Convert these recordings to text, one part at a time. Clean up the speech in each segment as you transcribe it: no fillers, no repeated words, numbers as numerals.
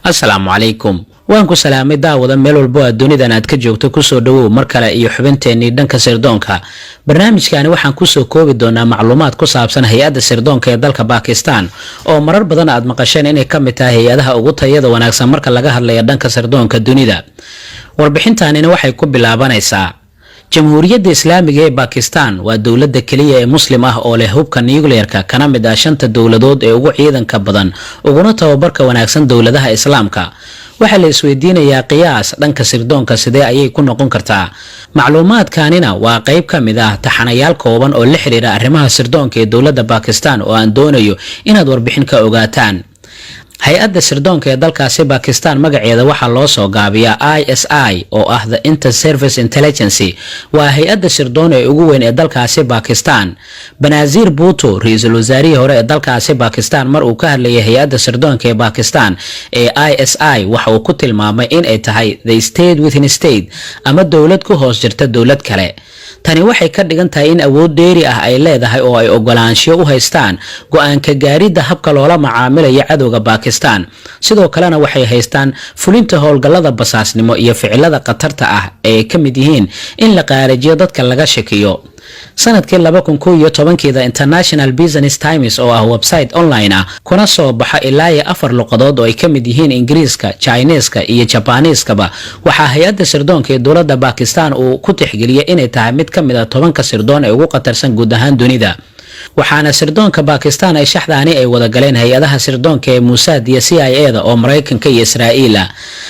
Asalaamu calaykum. Waan ku salaamay, daawada, meel walbo aad dunidan aad ka joogto. Kusoo dhawow mar kale iyo xubinteennii dhanka sirdoonka. Barnaamijkani waxaan kusoo koobi doonaa macluumaad ku saabsan hay-adda sirdoonka ee dalka Bakistan, oo marar badan aad maqasheen inay ka mid tahay hay-adaha ugu tayada wanaagsan marka laga hadlayo dhanka sirdoonka dunida. Warbixintanina waxay ku bilaabanaysaa: Jamhuuriyadda Islaamiga ee Bakistan waa dowladda keliya ee Muslim ah oo leh hubka nuclearka, kana mid ah shanta dowladood ee ugu ciidanka badan uguna tababarka wanaagsan dowladaha Islaamka. Waxaa la isweydiinayaa, qiyaas dhanka sirdoonka sidee ayay ku noqon kartaa? Macluumaadkanina waa qayb ka mid ah taxanayaal kooban oo la xiriira arrimaha sirdoonka ee dowladda Bakistan oo aan doonayo inaad warbixin ka ogaataan. Hay-adda sirdoonka ee dalkaasi Bakistan magaceeda waxaa loo soo gaabiyaa ISI, oo ah the Inter Service Intelligence. Waa hay-adda sirdoon ee ugu weyn ee dalkaasi Bakistan. Benazir Bhutto, ra-iisul wasaarihii hore ee dalkaasi Bakistan, mar uu ka hadlayay hay-adda sirdoonka ee Bakistan ee ISI, waxa uu ku tilmaamay in ay tahay the state within state, ama dowlad ku hoos jirta dowlad kale. Tani waxay ka dhigan tahay in awood dheeri ah ay leedahay oo ay ogolaanshiyo u haystaan go-aanka gaaridda habka loola macaamilayo cadowga Bakistan. Sidoo kalena waxay haystaan fulinta howlgallada basaasnimo iyo ficilada khatarta ah ee ay ka mid yihiin in la qaarajiyo dadka laga shakiyo. Sanadkii 2011-keeda, International Business Times, oo ah website online ah kuna soo baxa ilaa iyo afar luqadood oo ay ka mid yihiin Ingiriiska, Chineeska iyo Jabaniiskaba, waxaa hay-adda sirdoonka ee dowladda Bakistan uu ku tixgeliyay inay tahay mid ka mid ah 10-ka sirdoon ee ugu khatarsan guud ahaan dunida. Waxaana sirdoonka Bakistan ay shaxdaani ay wada galeen hay-adaha sirdoonka ee Mossad iyo CIA da oo Maraykanka iyo Israa'iil ah.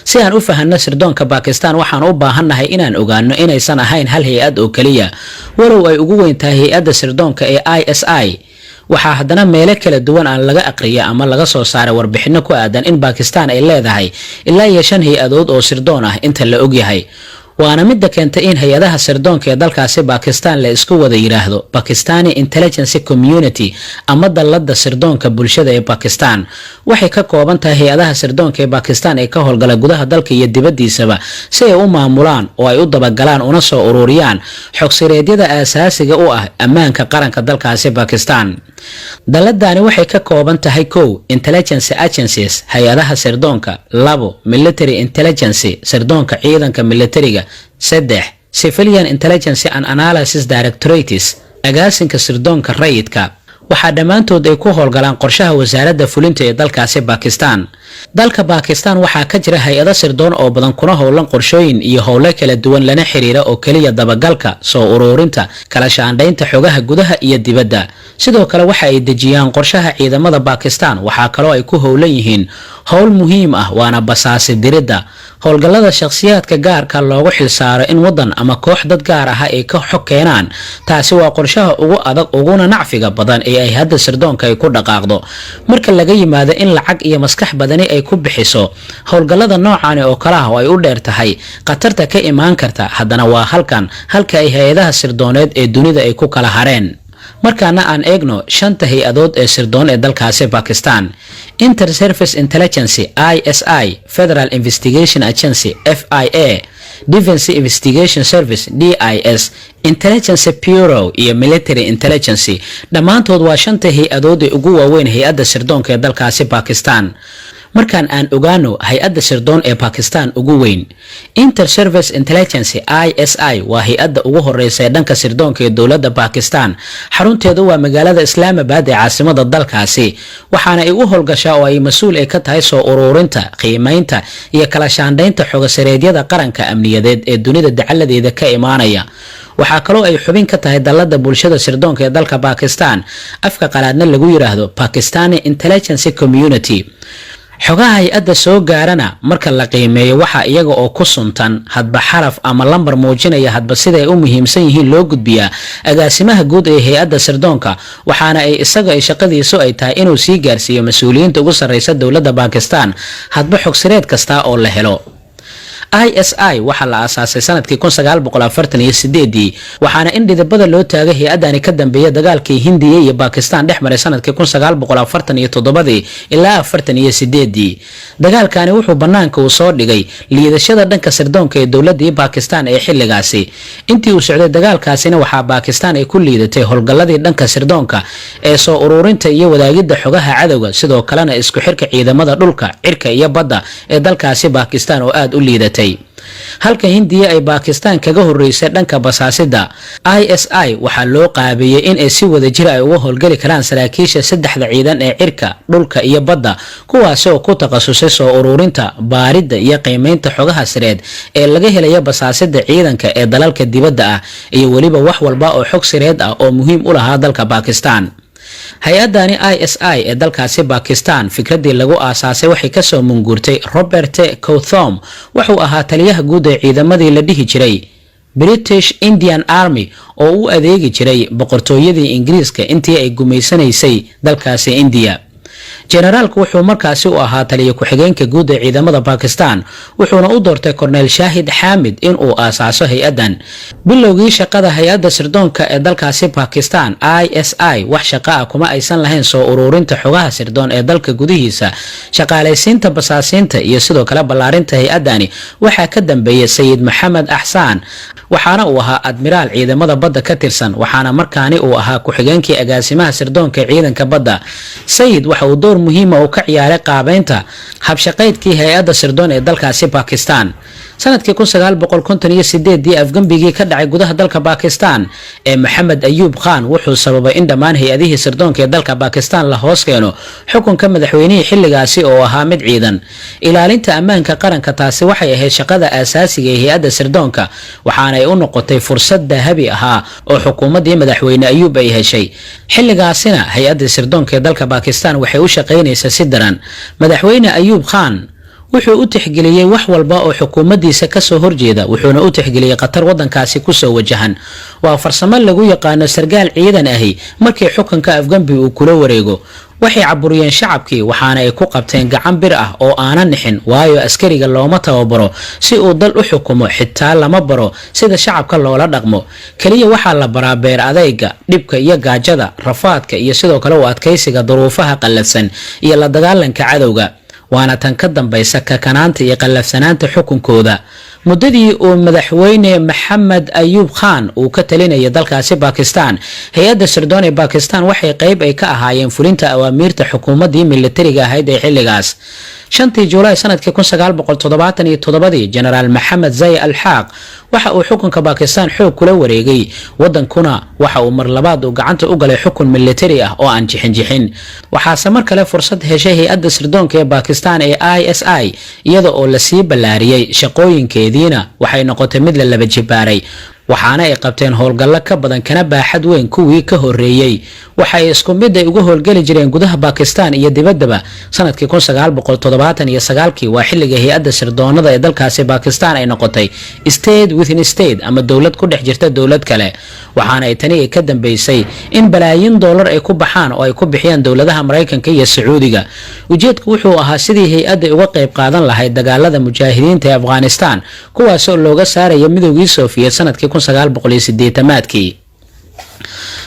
Si aan u fahanno sirdoonka Bakistan, waxaan u baahannahay inaan ogaano inaysan ahayn hal hay-ad oo keliya. Walow ay ugu weyn tahay hay-adda sirdoonka ee ISI, waxaa haddana meelo kala duwan aan laga aqriya ama laga soo saaray warbixino ku aadan in Bakistan ay leedahay ilaa iyo shan hay-adood oo sirdoon ah inta la ogyahay. Waana midda keentay in hay-adaha sirdoonka ee dalkaasi Bakistan la isku wada yidhaahdo Pakistani Intelligence Community ama dallada sirdoonka bulshada ee Bakistan. Waxay ka kooban tahay hay-adaha sirdoonka ee Bakistan ee ka howlgala gudaha dalka iyo dibaddiisaba, si ay u maamulaan oo ay u dabagalaan una soo ururiyaan xogsireedyada aasaasiga u ah ammaanka qaranka dalkaasi Bakistan. Dalladani waxay ka kooban tahay: kow, intelligence agencies, hay-adaha sirdoonka; labo, military intelligence, sirdoonka ciidanka militariga; saddex, civilian intelligence and analysis directorates, agaasinka sirdoonka rayidka. Waxaa dhammaantood ay ku howlgalaan qorshaha wasaaradda fulinta ee dalkaasi Bakistan. Dalka Bakistan waxaa ka jira hay-ado sirdoon oo badan, kuna howlan qorshooyin iyo howlo kala duwan, lana xiriira oo keliya dabagalka, soo ururinta, kala shaandhaynta xogaha gudaha iyo dibadda. Sidoo kale waxa ay dejiyaan qorshaha ciidamada Bakistan. Waxaa kaloo ay ku howlan yihiin howl muhiim ah, waana basaasi diridda, howlgallada shakhsiyaadka gaarka loogu xilsaaro in waddan ama koox dad gaar ah ay ka xog keenaan. Taasi waa qorshaha ugu adag uguna nacfiga badan ee ay hadda sirdoonka ay ku dhaqaaqdo, marka laga yimaado in lacag iyo maskax badani ay ku bixiso howlgallada noocaani oo kale ah, oo ay u dheer tahay khatarta ka imaan karta. Haddana waa halkan halka ay hay-adaha sirdooneed ee dunida ay ku kala hareen. Markaana aan eegno shanta hay-adood ee sirdoon ee dalkaasi Bakistan: Inter Service Intelligence, ISI, Federal Investigation Agency, FIA, Defense Investigation Service, DIS, Intelligence Bureau iyo Military Intelligence. Dhammaantood waa shanta hay-adood ee ugu waaweyn hay-adda sirdoonka ee dalkaasi Bakistan. Markaan aan ogaano hay-adda sirdoon ee Bakistan ugu weyn, Inter Service Intelligence, ISI, waa hay-adda ugu horeysa ee dhanka sirdoonka ee dowladda Bakistan. Xarunteedu waa magaalada Islaamabad ee caasimada dalkaasi, waxaana ay u howlgashaa oo ay mas-uul ay ka tahay soo ururinta, qiimeynta iyo kala shaandhaynta xogasareedyada qaranka amniyadeed ee dunida dacaladeeda ka imaanaya. Waxaa kaloo ay xubin ka tahay dallada bulshada sirdoonka ee dalka Bakistan, afka qalaadna lagu yiraahdo Pakistani Intelligence Community. Xogaha hay-adda soo gaarana marka la qiimeeyo, waxaa iyaga oo ku suntan hadba xaraf ama lambar muujinaya hadba siday u muhiimsan yihiin loo gudbiyaa agaasimaha guud ee hay-adda sirdoonka, waxaana ay isaga ay shaqadiisu ay tahay inuu sii gaarsiiyo mas-uuliyiinta ugu sarreysa dowladda Bakistan hadba xogsireed kasta oo la helo. ISI waxaa la aasaasay sanadkii 1948-dii, waxaana in dhidibada loo taagay hay-addani ka dambeeya dagaalkii Hindiya iyo Bakistan dhex maray sanadkii 1947-dii ilaa 48-dii. Dagaalkani wuxuu banaanka uu soo dhigay liidashada dhanka sirdoonka ee dowladii Bakistan ee xilligaasi. Intii uu socday dagaalkaasina, waxaa Bakistan ay ku liidatay howlgalladii dhanka sirdoonka ee soo ururinta iyo wadaagidda xogaha cadowga, sidoo kalena isku xirka ciidamada dhulka, cirka iyo badda ee dalkaasi Bakistan oo aada u liidatay. Halka Hindiya ay Bakistan kaga horeysay dhanka basaasida, ISI waxaa loo qaabeeyey in ay si wada jir ay uga howlgeli karaan saraakiisha saddexda ciidan ee cirka, dhulka iyo badda, kuwaasi oo ku takhasusay soo ururinta, baaridda iyo qiimeynta xogaha sireed ee laga helayo basaasida ciidanka ee dalalka dibadda ah iyo weliba wax walba oo xog sireed ah oo muhiim u lahaa dalka Bakistan. Hay-adani ISI ee dalkaasi Bakistan fikradii lagu aasaasay waxay kasoo munguurtay Robert Cawthorne. Wuxuu ahaa taliyaha guud ee ciidamadii la dhihi jiray British Indian Army oo u adeegi jiray boqortooyadii Ingiriiska intii ay gumaysanaysay dalkaasi Indiya. Jenaraalku wuxuu markaasi u ahaa taliya ku-xigeenka guud ee ciidamada Bakistan, wuxuuna u doortay Korneyl Shaahid Xaamid inuu aasaaso hay-addan. Bilowgii shaqada hay-adda sirdoonka ee dalkaasi Bakistan ISI wax shaqo ah kuma aysan lahayn soo ururinta xogaha sirdoon ee dalka gudihiisa. Shaqaalaysiinta basaasiinta iyo sidoo kale ballaarinta hay-addani waxaa ka dambeeyay Sayid Maxamed Axsaan, waxaana uu ahaa admiraal ciidamada badda ka tirsan, waxaana markaani uu ahaa ku-xigeenkii agaasimaha sirdoonka ciidanka badda. Sayid waxa uu door muhiima uu ka ciyaaray qaabeynta habshaqaydkii hay-adda sirdoon ee dalkaasi Bakistan. Sanadkii 1958-dii afgembigii ka dhacay gudaha dalka Bakistan ee Maxamed Ayuub Khan wuxuu sababay in dhammaan hay-adihii sirdoonka ee dalka Bakistan la hoos keeno xukunka madaxweynihii xilligaasi oo ahaa mid ciidan. Ilaalinta ammaanka qaranka, taasi waxay ahayd shaqada aasaasiga ee hay-adda sirdoonka, waxaana ay u noqotay fursad dahabi ahaa oo xukuumaddii madaxweyne Ayuub ay heshay. Xilligaasina hay-adda sirdoonka ee dalka Bakistan waxay u shaqaynaysaa si daran. Madaxweyne Ayuub Khan wuxuu u tixgeliyey wax walba oo xukuumaddiisa kasoo horjeeda, wuxuuna u tixgeliyey khatar waddankaasi kusoo wajahan. Waa farsamo lagu yaqaano sargaal ciidan ahi markii xukunka afgambi uu kula wareego. Waxay caburiyeen shacabkii, waxaana ay ku qabteen gacan bir ah oo aanan nixin, waayo askariga looma tababaro si uu dal u xukumo, xitaa lama baro sida shacabka loola dhaqmo. Keliya waxaa la baraa beer adayga, dhibka iyo gaajada, rafaadka iyo sidoo kale u adkaysiga duruufaha qallafsan iyo la dagaalanka cadowga. Waana tan ka dambaysa kakanaanta iyo qallafsanaanta xukunkooda. Muddadii uu madaxweyne Maxamed Ayuub Khan uu ka talinayay dalkaasi Bakistan, hay-adda sirdoon ee Bakistan waxay qayb ay ka ahaayeen fulinta awaamiirta xukuumaddii militariga ahayd ee xilligaas. 5-tii Juulaay sanadkii 1977-dii, Jenaraal Maxamed Zay Alxaaq waxa uu xukunka Bakistan xoog kula wareegay, wadankuna waxa uu mar labaad uu gacanta u galay xukun militari ah oo aan jixinjixin. Waxaase mar kale fursad heshay hay-adda sirdoonka ee Bakistan ee ISI, iyada oo lasii ballaariyey shaqooyinkeediina waxay noqotay mid la laba jibaaray, waxaana ay qabteen howlgallo ka badan kana baaxad weyn kuwii ka horeeyey. Waxay isku mid ay uga howlgeli jireen gudaha Bakistan iyo dibaddaba. Sanadkii 1979-kii waa xilliga hay-adda sirdoonada ee dalkaasi Bakistan ay noqotay state within state ama dowlad ku dhex jirta dowlad kale, waxaana ay tani ay ka dambeysay in balaayiin dollar ay ku baxaan oo ay ku bixiyaan dowladaha Maraykanka iyo Sacuudiga. Ujeedku wuxuu ahaa sidii hay-adda uga qayb qaadan lahayd dagaalada mujaahidiinta ee Afghanistan, kuwaasoo looga saaraya Midowgii Sofiyeed sanadkii 1980-aadkii.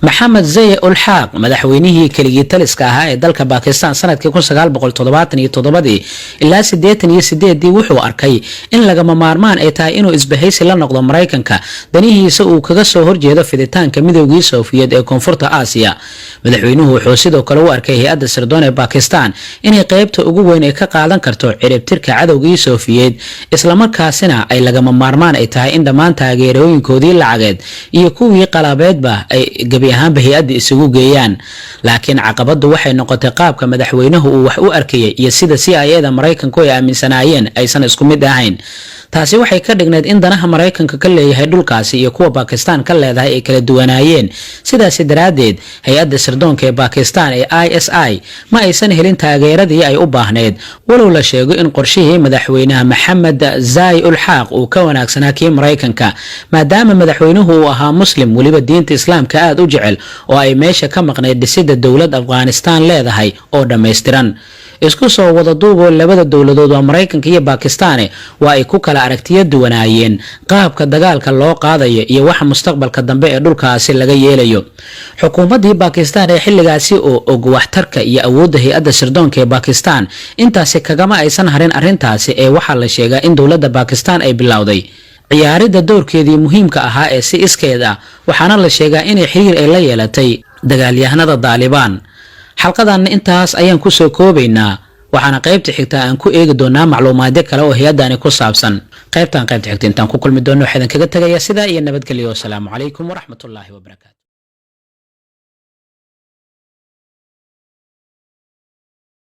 Maxamed Zaye Ulxaaq, madaxweynihii keligii taliska ahaa ee dalka Bakistan sanadkii 1977-dii ilaa 88-dii, wuxuu arkay in lagama maarmaan ay tahay inuu isbahaysi la noqdo Maraykanka, danihiisa uu kaga soo horjeedo fiditaanka Midowgii Sofiyeed ee Koonfurta Aasiya. Madaxweynuhu wuxuu sidoo kale u arkay hay-adda sirdoon ee Bakistan inay qeybta ugu weyn ay ka qaadan karto ciribtirka cadowgii Sofiyeed, islamarkaasina ay lagama maarmaan ay tahay in dhammaan taageerooyinkoodii lacageed iyo kuwii qalabeedba ay gebi ahaanba hay-adda isugu geeyaan. Laakiin caqabadu waxay noqotay qaabka madaxweynuhu uu wax u arkayay iyo sida CIA da Maraykanku ay aaminsanaayeen aysan isku mid ahayn. Taasi waxay ka dhignayd in danaha Maraykanka ka leeyahay dhulkaasi iyo kuwa Bakistan ka leedahay ay kala duwanaayeen. Sidaasi daraaddeed, hay-adda sirdoonka ee Bakistan ee ISI ma aysan helin taageeradii ay u baahneyd, walow la sheego in qorshihii madaxweynaha Maxamed Zay Ulxaaq uu ka wanaagsanaa kii Maraykanka, maadaama madaxweynuhu uu ahaa Muslim, weliba diinta Islaamka. aada u jecel oo ay meesha ka maqnayd dhisidda dowlad Afghanistan leedahay oo dhammaystiran. Isku soo wada duuboo, labada dowladood, waa Maraykanka iyo Bakistane, waa ay ku kala aragtiyo duwanaayeen qaabka dagaalka loo qaadayo iyo waxa mustaqbalka dambe ee dhulkaasi laga yeelayo. Xukuumaddii Bakistan ee xilligaasi oo og waxtarka iyo awoodda hay-adda sirdoonka ee Bakistan, intaasi kagama aysan harin arrintaasi ee waxaa la sheegaa in dowladda Bakistan ay bilowday ciyaaridda doorkeedii muhiimka ahaa ee si iskeed ah, waxaana la sheegaa inay xiriir ay la yeelatay dagaalyahanada Daalibaan. Xalqadanna intaas ayaan kusoo koobaynaa, waxaana qaybta xigtaa aan ku eegi doonaa macluumaadyo kale oo hay-addani ku saabsan. Qaybtan qaybta xigta intaan ku kulmi doono, waxaa idin kaga tegayaa sidaa iyo nabadgelyo. Wasalaamu calaykum waraxmatullaahi wabarakaatu.